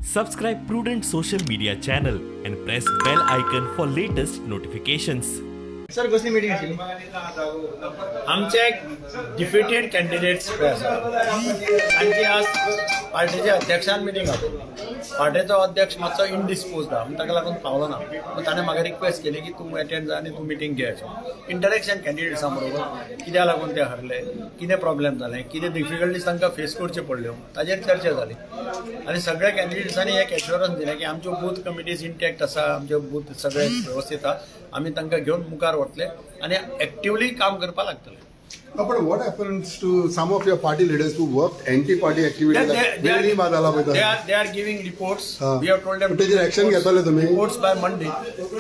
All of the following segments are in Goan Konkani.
Subscribe Prudent Social Media channel and press bell icon for latest notifications. Sir, कसली मीटिंग आशिल्ली? आमचे डिफिटेड कॅन्डिडेट्स पळय आसा तांची आज पार्टीच्या अध्यक्षान मिटींग आसा. पार्टीचो अध्यक्ष मातसो इनडिस्पोज आहा म्हणून ताका लागून पावलो ना, पूण ताणें म्हाका रिक्वेस्ट केली की तूं एटेंड जा आनी तूं मिटींग घे. इंटरेक्शन कॅन्डिडेट्सां बरोबर कित्याक लागून ते हरले, कितें प्रॉब्लेम जालें, कितें डिफिकल्टीज तांकां फेस करच्यो पडल्यो ताजेर चर्चा जाली आनी सगळ्या कॅन्डिडेट्सांनी एक एश्योरन्स दिलें की आमच्यो बूथ कमिटीज इंटॅक्ट आसा, आमच्यो बूथ सगळे वेवस्थीत आहा, आमी तांकां घेवन मुखार वतले आनी एक्टिवली काम करपाक लागतले. No, but what happens to some of your party leaders who worked anti-party activities? They are giving reports. We have told them. तेजेर action घेतले तुम्ही? Reports by Monday.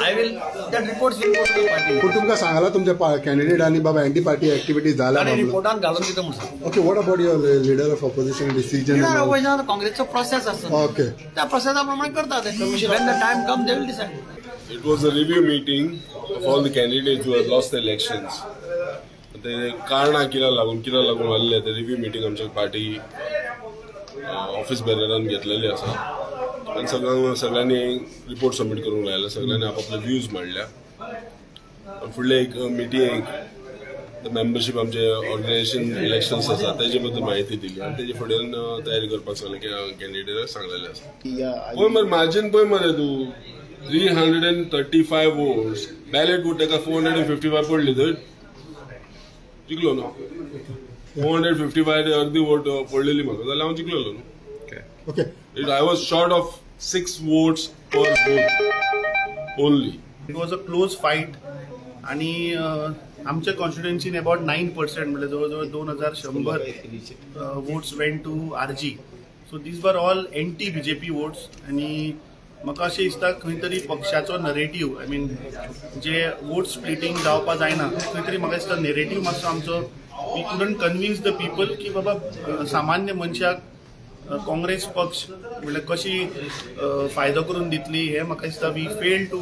I will. That reports will go to the party. पण तुमकां सांगला तुमच्या कॅन्डिडेटांनी बाबा अँटी पार्टी ऍक्टिव्हिटी झाल्या रिपोर्टान घालून दिता म्हणून. Okay, what about your leader of opposition decision? Leader of opposition काँग्रेसचो प्रोसेस आसता. ओके, त्या प्रोसेसा प्रमाणे करता ते. When the time comes, they will decide. It was a review meeting of all the candidates who have lost the elections. ते कारणां कित्याक लागून हरले ते रिव्यू मिटींग आमच्या पार्टी ऑफिस बेररान घेतलेली आसा आनी सगळ्यांनी रिपोर्ट सबमीट करूंक लायला, सगळ्यांनी आपापले व्यूज मांडल्या. फुडले एक मिटींग मेंबरशीप आमचे ऑर्गनायझेशन इलेक्शन्स आसा तेजे बद्दल म्हायती दिली आनी तेजे फुडें तयारी करपाक सगळे कॅन्डिडेटाक सांगलेले आसा. पळय मरे मार्जीन पळय मरे तूं 335 वोट्स बॅलेट वोट ताका 455 पडली तर जिखलो न्हू. 455 अर्दी वोट पडलेली म्हाका जाल्यार हांव जिखलेलो न्हू. Okay, I was short of 6 votes per booth only. It was a close fight आनी आमच्या कॉन्स्टिट्युएन्सीन अबाउट 9% म्हणजे जवळ जवळ 2100 votes went to RG. So these were all anti BJP votes आनी म्हाका अशें दिसता खंय तरी पक्षाचो नरेटीव, I mean J vote splitting जावपा जायना खंय तरी म्हाका दिसता नरेटीव मातसो आमचो we couldn't convince the people की बाबा सामान्य मनशाक काँग्रेस पक्ष म्हणल्यार कशी फायदो करून दितली हें म्हाका दिसता we fail to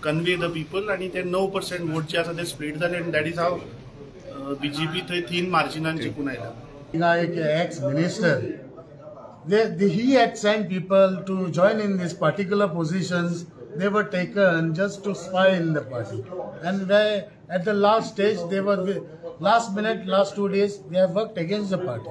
convey the people आनी ते 9% वोट जे आसा ते स्प्लीट जाले आनी that is how BJP थंय थीन मार्जिनान जिखून आयला. एक ex minister, he had sent people to join in these particular positions. They were taken just to spy in the party, and at the last stage, they were last minute, last 2 days, they have worked against the party.